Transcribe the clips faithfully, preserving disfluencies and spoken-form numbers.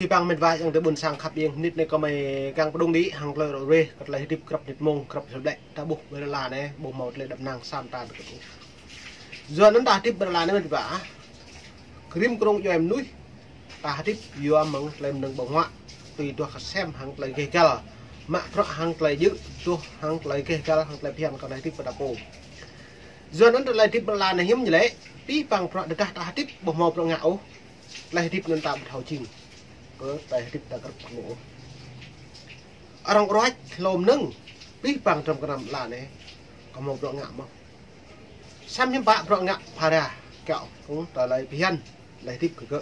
Abih bang met wa ayŏng adơi ƀôn sang khăp ing, mơnit anai kâo mơi kiăng pơdŏng đĭ hăng tơlơi ră ruai kơ tơlơi hơdip grăp mơnit mông, grăp sơlĕ. Ta ƀuh ƀơi lŏn ala anai ƀu hmâo tơlơi đăp năng sa mơta tơkŭt ôh. Yua anŭn ta hơdip ƀơi lŏn ala anai met wa, rĭm krông djuai mơnuih ta hơdip yua mơ̆ng tơlơi mơnơ̆ng ƀơ̆ng huă, tui duah kơsem hăng tơlơi gêh găl, mă bruă hăng tơlơi djơ̆, duah hăng tơlơi gêh găl, hăng tơlơi phiăn kơ tơlơi hơdip kơ ta pô. Yua anŭn tơlơi hơdip ƀơi lŏn ala anai hiư̆m ñu lĕ, abih bang bruă tơdah ta hơdip ƀu hmâo bruă ngă ôh, tơlơi hơdip anŭn ta ƀu thâo jing kơ tơlơi hơdip ta grăp mơnit ôh. Arăng ruăč hlô mơnơ̆ng, abih bang tơm kơnăm lŏn ala anai kơ hmâo bruă ngă mơ̆n. Samơ̆ hiư̆m pă bruă ngă phara kiaŏ kơ tơlơi phiăn, tơlơi hơdip kơ gơ̆.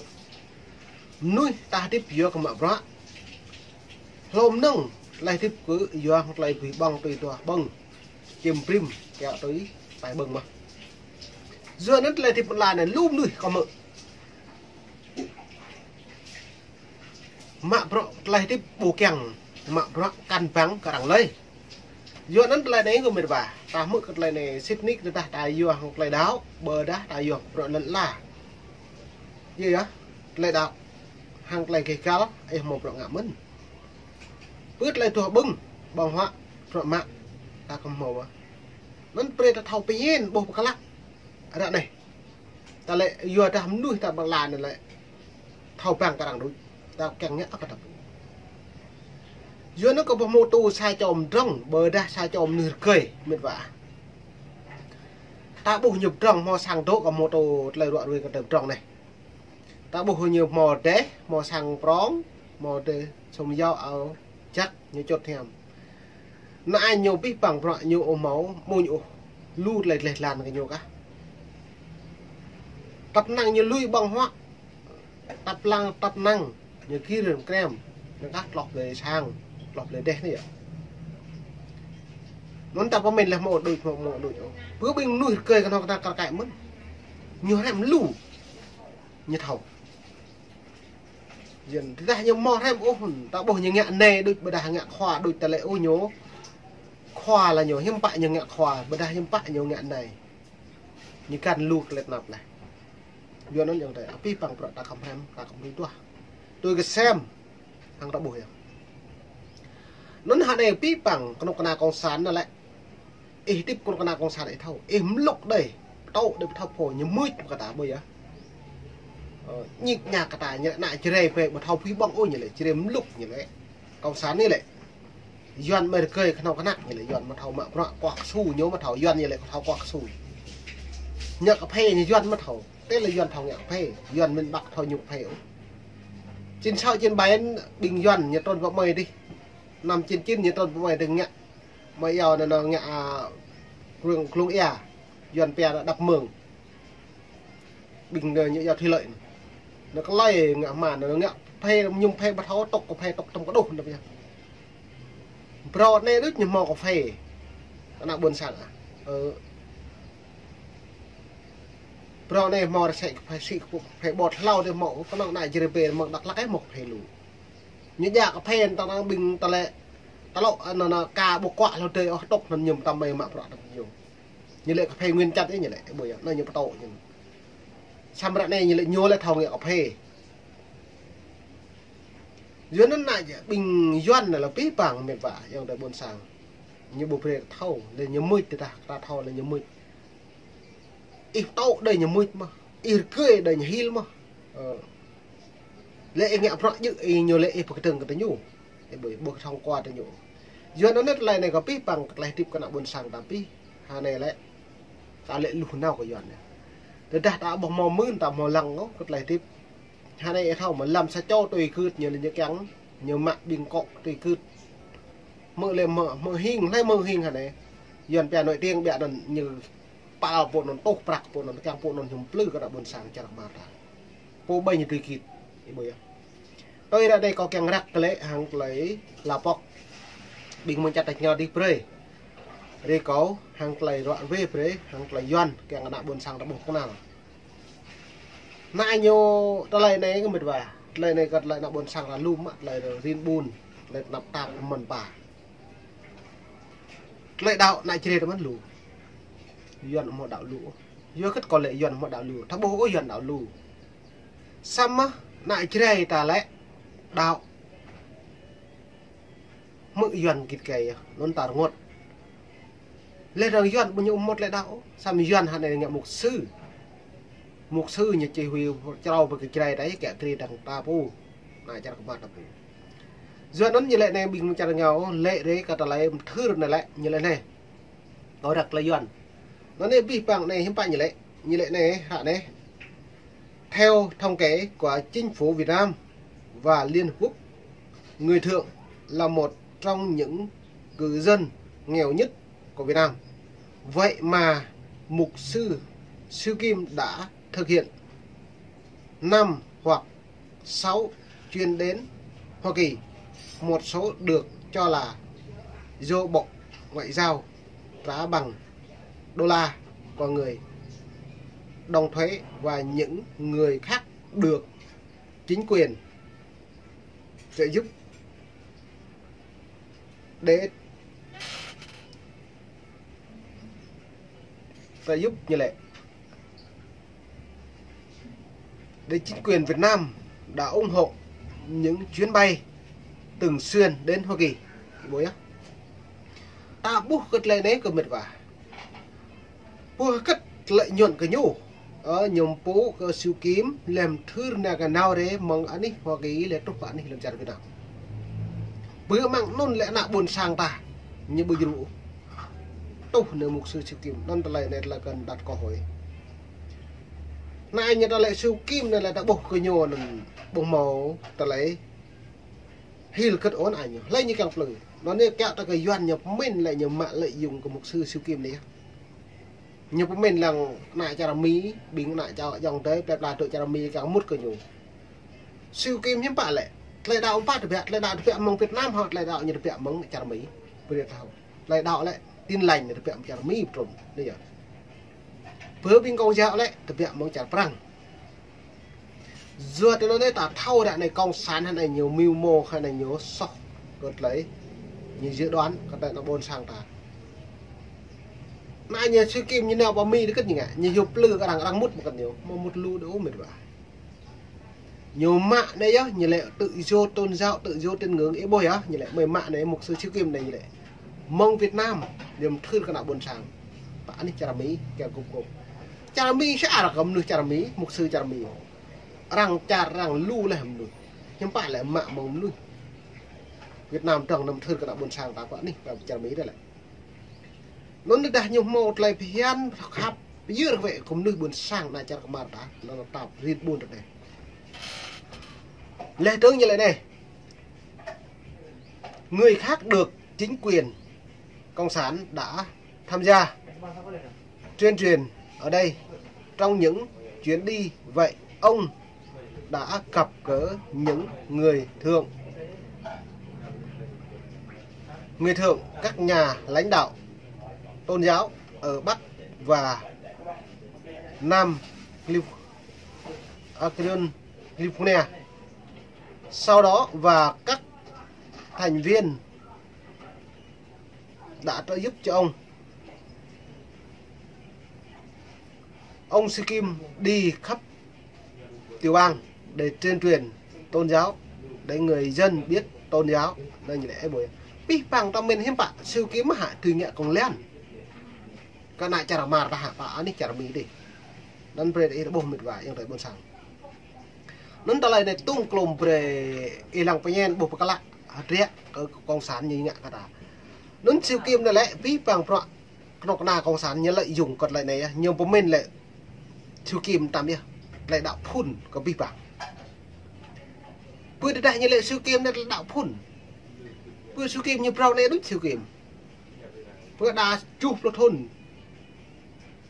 Mơnuih ta hơdip yua kơ mă bruă. Hlô mơnơ̆ng, tơlơi hơdip kơ yua hăng tơlơi bơwih ƀơ̆ng tui duah ƀơ̆ng, čim brĭm kiaŏ tui tai ƀơ̆ng mơ̆n. Yua anŭn tơlơi hơdip ƀơi lŏn ala anai lu mơnuih kơ mơ̆ mă bruă tơlơi hơdip ƀu kiăng mă bruă kăn băng kơ arăng lơi. Yua anŭn tơlơi anai kơ met wa, ta hmư̆ kơ tơlơi anai sĭt nik tơdah ta yua hăng tơlơi đaŏ, ƀôdah ta yua bruă lŏn ala. Yơh yơh, tơlơi đaŏ hăng tơlơi gêh găl, ih hmâo bruă ngă mơ̆n. Pơ tơlơi duah ƀơ̆ng, ƀơ̆ng huă, bruă mă, ta kơ hmâo mơ̆n. Anŭn brơi ta thâo pơñen, ƀuh pơklă. Ră anai. Ta lĕ yua dah mơnuih ta ƀơi lŏn ala anai lĕ thâo băng kơ arăng đôč, ta kiăng ngă kơ ta pô. Yua anŭn kơ ƀuh mơ̆ tŭ sa čô mơdrŏng, ƀôdah sa čô mơnuih rơgơi, met wa. Ta ƀuh ñu pơdrŏng hmâo sang dŏ kơ hmâo tŭ tơlơi ră ruai kơ tơlơi pơdrŏng anai. Ta ƀuh ñu hmâo rơdêh, hmâo sang prŏng, hmâo rơdêh sum yâo ao jak ñu čut hiam. Anŭn ai ñu abih bang bruă ñu ƀu hmâo mơ̆n ôh, lu tơlơi gleh glan kơ ñu kah. Tăp năng ñu lui ƀơ̆ng huă, tăp lăng tăp năng ñu gir krem, ñu kah tloh blơi sang, tloh blơi rơdêh anai yơh. Anŭn ta pơmĭn lĕ hmâo đôč, hmâo, hmâo đôč ôh. Pơ ƀing mơnuih rơgơi kơnơ̆ng kơ ta kar kaĭ mơ̆n. Ñu hrăm lu. Ñu thâo. Yua anŭn tơdah ñu hmâo hrăm ôh, ta ƀuh ñu ngă anai đôč ƀôdah ngă khua đôč ta lĕ ôh ñu. Khua lĕ ñu, hiư̆m pă ñu ngă khua, ƀôdah hiư̆m pă ñu ngă anai. Ñu găn lu tơlơi tơnap leh. Yua anŭn ayŏng adơi, abih bang bruă ta khŏm hrăm, ta khŏm tui duah. Tui kơsem, hăng ta ƀuh yơh. Anŭn hă anai abih bang kơnuk kơna cộng sản anŭn lĕ. Ih hơdip kơnuk kơna cộng sản ih thâo. Ih mlŭk đơi. Pơtô đơi pơthâo phô ñu mưč kơ ta ƀu yơh. Ơ, ñik ñak kơ ta ñu lĕ ană Jrai pơ ƀu thâo bơwih ƀơ̆ng ôh ñu lĕ, Jrai mlŭk ñu lĕ. Cộng sản anai lĕ. Yuan mơi rơgơi kơnuk kơna ñu lĕ, Yuan mă thâo mă bruă kuah kơsu ñu mă thâo, Yuan ñu lĕ thâo kuah kơsu. Ngă kơphê ñu Yuan mă thâo. Tơl lĕ Yuan thâo ngă kơphê, Yuan mĭn ƀă thâo ñu kơphê ôh. Chín sáu chín bảy ƀing Yuan ñu trŭn pơ mơi dih. Năm chín chín ñu trŭn pơ mơi dih ngă. Mơi yua anŭn ngă, a, glông, glông ia. Yuan pia anŭn đập mương. Ƀing anŭn ñu yua thủy lợi anŭn. Anŭn kơ lơi ngă hmua anŭn ngă kơphê, mơñum kơphê ƀu thâo tŭk kơphê tŭk tơm kơđuh anŭn pia. Phrâo anai đôč ñu hmâo kơphê. Ană ƀôn sang ah. Ơ. Phrâo anai hmâo rơsĕ kơphê sĭ kơphê ƀô̆ hlâo dih hmâo, kơnơ̆ng ană Jrai pơ mơ̆ng Dak Lak ih hmâo kơphê lu. Ñu djă kơphê tơnăng ƀing tơlơi, tơlŏ anŭn anŭn ka ƀu kuă hlâo dơi ôh tŭk anŭn mơñum tơm mơi mă bruă tơm ñu. Ñu lĕ kơphê nguyên chất ih ñu lĕ, ƀu yơh, anŭn ñu pơtô ñu. Samơ̆ ră anai ñu lĕ ñu lĕ thâo ngă kơphê. Yua anŭn ană ƀing Yuan anai lĕ abih bang met wa, ayŏng adơi ƀôn sang. Ñu ƀu brơi thâo, lĕ ñu mưč tơdah, ta thâo lĕ ñu mưč. Ih pơtô đơi ñu mưč mơ̆n, ih rơgơi đơi ñu hil mơ̆n. Ơ. Lĕ ih ngă bruă djơ̆ ih ñu lĕ ih pơkơdơ̆ng kơ tơ ñu. Ih ƀu, ƀu kơthŏng kua tơ ñu. Yua anŭn anai tơlơi anai kơ abih bang kơ tơlơi hơdip kơ ană ƀôn sang ta abih. Hă anai lĕ. Ta lĕ luh nao kơ Yuan anai. Tơdah ta ƀu hmâo mưn ta hmâo lăng ôh kơ tơlơi hơdip. Hă anai ih thâo mơ̆ lăm sa čô tui gưt ñu lĕ ñu kiăng, ñu mă ƀing kŏ tui gưt. Hmư̆ lĕ hmư̆, hmư̆ hing, hlơi hmư̆ hing hă anai. Yuan pia nói tiếng biă anŭn ñu pal pô anŭn tuh prăk pô anŭn kiăng pô anŭn hiư̆m plư kơ ană ƀôn sang čar kơmar ta. Pô ƀai ñu tui gưt, ih ƀu yơh. Tui ră anai kâo kiăng răk kơ lĕ hăng tơlơi lapok. Ƀing mơ̆ng čar tač rơngiao dih brơi. Rơi kâo hăng tơlơi ră ruai brơi, hăng tơlơi Yuan kiăng ană ƀôn sang ta ƀuh kơnăl. Anai ñu tơlơi anai kơ met wa. Tơlơi anai kơ tơlơi ană ƀôn sang ta lŏm mă tơlơi rin ƀun, tơlơi tơnap tap mơ̆n pă. Tơlơi đaŏ ană Jrai ta mơ̆n lu. Yuan hmâo đaŏ lu. Yua kơ kâo lĕ Yuan hmâo đaŏ lu. Ta ƀuh ôh Yuan đaŏ lu. Samơ̆ ană Jrai ta lĕ. đaŏ. Hmư̆ Yuan git gai yơh, anŭn ta rơngot. Lĕ răng Yuan ƀu ñu mŭt lĕ đaŏ, samơ̆ Yuan hă anai ngă mục sư. Mục sư ñu chỉ huy črâo pơ kơ Jrai đai, kiăng kri đăng ta pô. Anai čar kơmă ta pô. Yua anŭn ñu lĕ anai ƀing čar ngao, lĕ rê kơ tơlơi mơthưr anai lĕ, ñu lĕ anai. Kâo răk tơlơi Yuan. Anŭn anai abih bang anai hiư̆m pă ñu lĕ, ñu lĕ anai, hă anai. Theo thống kê của chính phủ Việt Nam và Liên Hợp Quốc, người Thượng là một trong những cư dân nghèo nhất của Việt Nam. Vậy mà mục sư Siu Kim đã thực hiện năm hoặc sáu chuyến đến Hoa Kỳ. Một số được cho là do Bộ Ngoại giao trả bằng đô la của người đóng thuế và những người khác được chính quyền trợ giúp để trợ giúp ñu lĕ. Để chính quyền Việt Nam đã ủng hộ những chuyến bay thường xuyên đến Hoa Kỳ. Ƀuh yơh. Ta ƀuh kơ tơlơi anai kơ mĕt wa. Ƀuh kơ lợi nhuận kơ ñu. Ơ, ñu pô kơ Siu Kim, lĕ mơthưr anai kơ nao rê, mơ̆ng anih Hoa Kỳ, lĕ truh pơ anih lăm čar Việt Nam. Ƀu mơ̆ng anŭn lĕ ană ƀôn sang ta, ñu ƀu djru. Tuh anai mục sư Siu Kim, anŭn tơlơi anai tơlơi kơnơ̆ng đặt câu hỏi. Anai ñu tơlơi Siu Kim anai lĕ ta ƀuh kơ ñu anŭn ƀu hmâo tơlơi hil kơt ôn ai ñu. Hlơi ñu kiăng plư. Anŭn anai kiăng ta kơ Yuan ñu pơmĭn lĕ ñu mă lợi dụng kơ mục sư Siu Kim anai. Ñu pơmĭn lăng ană čar Mi, ƀing ană čar ayŏng adơi, plơi pla tŭ čar Mi kiăng mŭt kơ ñu. Siu Kim hiư̆m pă lĕ. Tơlơi đaŏ hiư̆m pă tơbiă, tơlơi đaŏ tơbiă mơ̆ng Việt Nam hă, tơlơi đaŏ ñu tơbiă mơ̆ng čar Mi. Brơi thâo. Tơlơi đaŏ lĕ, Tin Lành ñu tơbiă mơ̆ng čar Mi pơtrŭn. Anai yơh. Bơ ƀing Công giáo lĕ, tơbiă mơ̆ng čar Prăng. Yua tơ anŭn anai ta thâo ră anai Cộng sản hă anai ñu mưu mô hă anai ñu soh kơ tơlơi. Ñu dự đoán kơ tơlơi ană ƀôn sang ta. Anai ñu Siu Kim ñu nao pơ Mi đôč kơ̆t ñu ngă, ñu hyu plư kơ arăng, arăng mŭt mơ̆ kơ̆t ñu, mơ̆ mŭt lu đôč mĕt wa. Ñu mă anai yơh, ñu lĕ tự do tôn giáo, tự do tín ngưỡng, ih ƀuh yơh, ñu lĕ mơi mă anai mục sư Siu Kim anai ñu lĕ. Mơ̆ng Việt Nam, ñu mơthưr kơ ană ƀôn sang. Pơ anih čar Mi, kiăng gŭp gŭp. Čar Mi sa arăng kơ mơnuih čar Mi, mục sư čar Mi. Arăng čar arăng lu lĕ mơnuih. Hiư̆m pă lĕ mă mơ̆ng mơnuih Việt Nam dŏng anăm mơthưr kơ ană ƀôn sang ta pơ anih, pơ čar Mi đôč lĕ. Anŭn tơdah ñu hmâo tơlơi phiăn khăp, pơyơr wĕ kơ mơnuih ƀôn sang ană čar kơmar ta, anŭn ta rin ƀun tơ anai. Lĕ tơ̆ng ñu lĕ anai. Người khác được chính quyền Cộng sản đã tham gia tuyên truyền ở đây. Trong những chuyến đi vậy, ông đã gặp gỡ những người thượng, người thượng các nhà lãnh đạo tôn giáo ở Bắc và Nam Calif-, à, California. Sau đó và các thành viên đã trợ giúp cho ông. Ông Siu Kim đi khắp tiểu bang để tuyên truyền tôn giáo, để người dân biết tôn giáo. Anŭn ñu lĕ ih ƀuh. Abih bang ta mĭn hiư̆m pă, Siu Kim hă, tui ngă kông lan. Kơ ană čar kơmar ta hă, pơ anih čar Mi đôč. Anŭn brơi ih ƀuh mĕt wa, ayŏng adơi ƀôn sang. Anŭn tơlơi anai tŭng klôm brơi ih lăng pơñen ƀuh pơklă hơdră kơ Cộng sản ñu ngă kơ ta. Anŭn Siu Kim anai lĕ abih bang bruă kơnuk kơna Cộng sản ñu lợi dụng kơ tơlơi anai yơh, ñu pơmĭn lĕ Siu Kim tam yơh, tơlơi đaŏ phŭn kơ abih bang. Pơ tơdah ñu lĕ Siu Kim anai tơlơi đaŏ phŭn. Pơ Siu Kim ñu phrâo anai đôč Siu Kim. Pơ đa tơjuh pluh thŭn.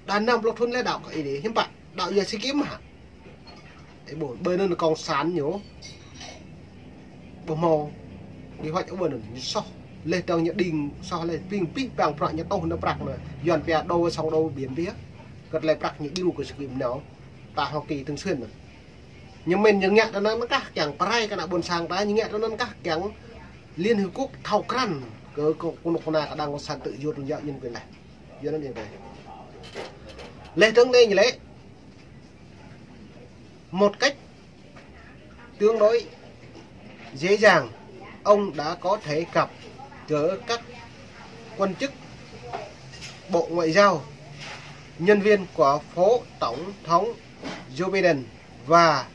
Đa năm pluh thŭn lĕ đaŏ kơ ih đôč, hiư̆m pă, đaŏ yua Siu Kim hă. Ih ƀuh, ƀơi anŭn Cộng sản ñu. Ƀu hmâo. Đi hoạch ƀơi anŭn, ñu soh. Lĕ dŏng ñu đing, soh lĕ ƀing abih bang prăk ñu tŏh nao prăk nao. Yuan pia đô song đô biên pia. Kơ tơlơi prăk ñu djru kơ Siu Kim nao. Ta Hoa Kỳ thường xuyên nao. Ñu mĭn ñu ngă tơ anŭn kah kiăng pơrai kơ ană ƀôn sang ta, ñu ngă tơ anŭn kah kiăng Liên Hiệp Quốc thâo krăn kơ, kơ kơnuk kơna kơ đảng cộng sản tự do tôn giáo nhân quyền lĕ. Yua anŭn yơh. Lĕ tơ̆ng anai ñu lĕ một cách tương đối Dễ dàng, ông đã có thể gặp gỡ các quan chức, Bộ Ngoại giao, nhân viên của Phó Tổng thống Joe Biden và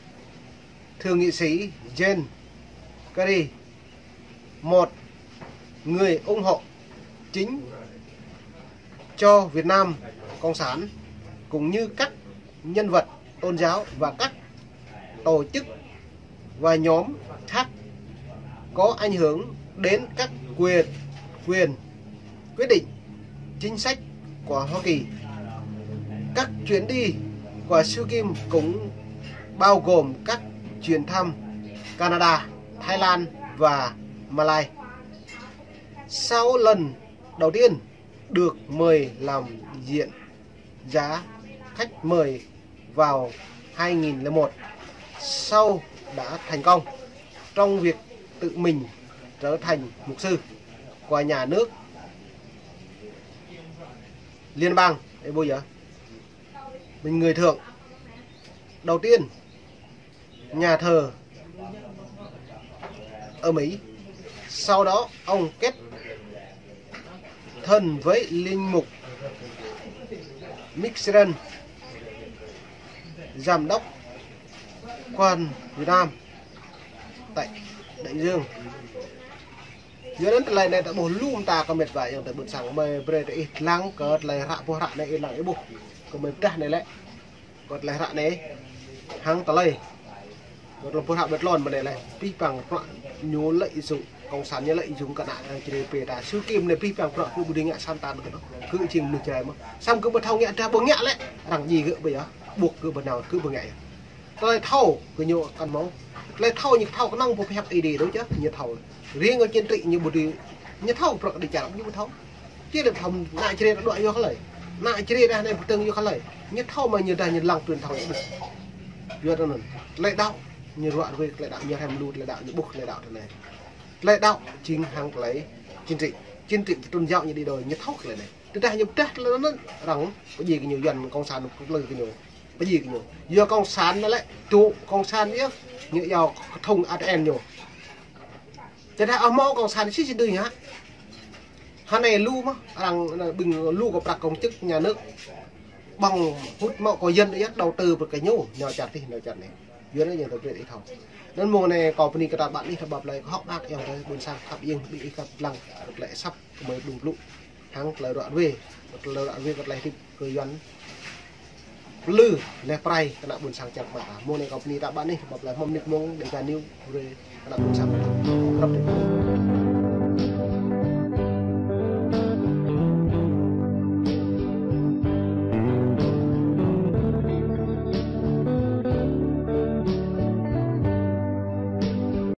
Thượng nghị sĩ John Kerry, một người ủng hộ chính cho Việt Nam Cộng sản, cũng như các nhân vật tôn giáo và các tổ chức và nhóm khác có ảnh hưởng đến các quyền, quyền quyết định chính sách của Hoa Kỳ. Các chuyến đi của Sư Kim cũng bao gồm các chuyến thăm Canada, Thái Lan và Malai. Sau lần đầu tiên được mời làm diễn giả khách mời vào hai nghìn lẻ một, sau đã thành công trong việc tự mình trở thành mục sư của nhà nước liên bang. Ê, bây giờ mình người thượng đầu tiên nhà thờ ở Mỹ. Sau đó ông kết thân với linh mục Mixeren, giám đốc quan Việt Nam tại Đại Dương. Yua anŭn tơlơi anai ta ƀuh lŏm ta kơ met wa ayŏng adơi ƀôn sang, mơi brơi tơ ih lăng kơ tơlơi hră ƀuh hră anai ih lăng ih ƀuh. Kơ mơi pơdah anai lĕ. Kơ tơlơi hră anai hăng tơlơi. Kơ tơlơi ƀuh hră ƀơi tơlơi anai lĕ. Pih păng prăk ñu lợi dụng, cộng sản ñu lợi dụng kơ ană Jrai pê ta. Sư Kim anai pih păng prăk kơ ƀu dưi ngă săn ta đôč. Kơ jing mơnuih Jrai mơ̆n. Samơ̆ kơ ƀu thâo ngă dah ƀu ngă lĕ. Arăng djai gơ̆ ƀơi yơh. Ƀuh gơ̆ ƀơi anai kơ ƀu ngă yơh. Tơlơi thâo kơ ñu kăn mâo. Tơlơi thâo ñu thâo kơnơ̆ng ƀu pơhiăp Ơi Adai đôč yơh, ñu thâo. Riêng kơ chiến trị ñu ƀu dưi, ñu thâo prăk kơ đĭ čar ñu ƀu thâo. Či lĕ thâo ană Jrai ta đuaĭ yua kơ hlơi. Ană Jrai dah anai pơtơ̆ng yua kơ hlơi. Ñu thâo mơ̆ ñu dah ñu lăng truyền thông ñu ƀuh. Yua anŭn. Tơlơi đaŏ ñu ruă ruai tơlơi đaŏ ñu hrăm lu tơlơi đaŏ ñu ƀuh tơlơi đaŏ tơ anai. Tơlơi đaŏ jing hăng tơlơi chính trị. Chính trị tôn giáo ñu đĭ đôi ñu thâo tơlơi anai. Tơdah ñu pơdah tơlơi anŭn arăng pơdjai kơ ñu Yuan cộng sản pơplư kơ ñu. Pơdjai kơ ñu. Yua cộng sản anŭn lĕ, tŭ cộng sản yơh, ñu iâu thŭng A D N ñu. Tơdah ôh mâo cộng sản sĭt sĭt dưi hă. Hơnai lu mơ̆n, arăng ƀing lu kơ prăk công chức nhà nước. Ƀơ̆ng hŭt mâo kơ dân yơh đầu tư pơ kơ ñu, ñu čar tih, ñu čar anai. Yua anŭn ñu tơbiă ih thâo. Anŭn mông anai kâo bơni kơ ta ƀă anih ta ƀă plơi kơ hŏk mơak ayŏng adơi ƀôn sang khăp iêng ƀing ih kăp lăng kơ tơlơi asăp kơ mơi đŭng blŭ. Hăng tơlơi ruă ruai, tơlơi ruă ruai kơ tơlơi hơdip kơ Yuan. Plư leh prai kơ ană ƀôn sang čar mơta. Mông anai kâo bơni ta ƀă anih, ƀă plơi hmâo mơnit mông, Dega News, ruai kơ ană ƀôn sang. Khăp iêng.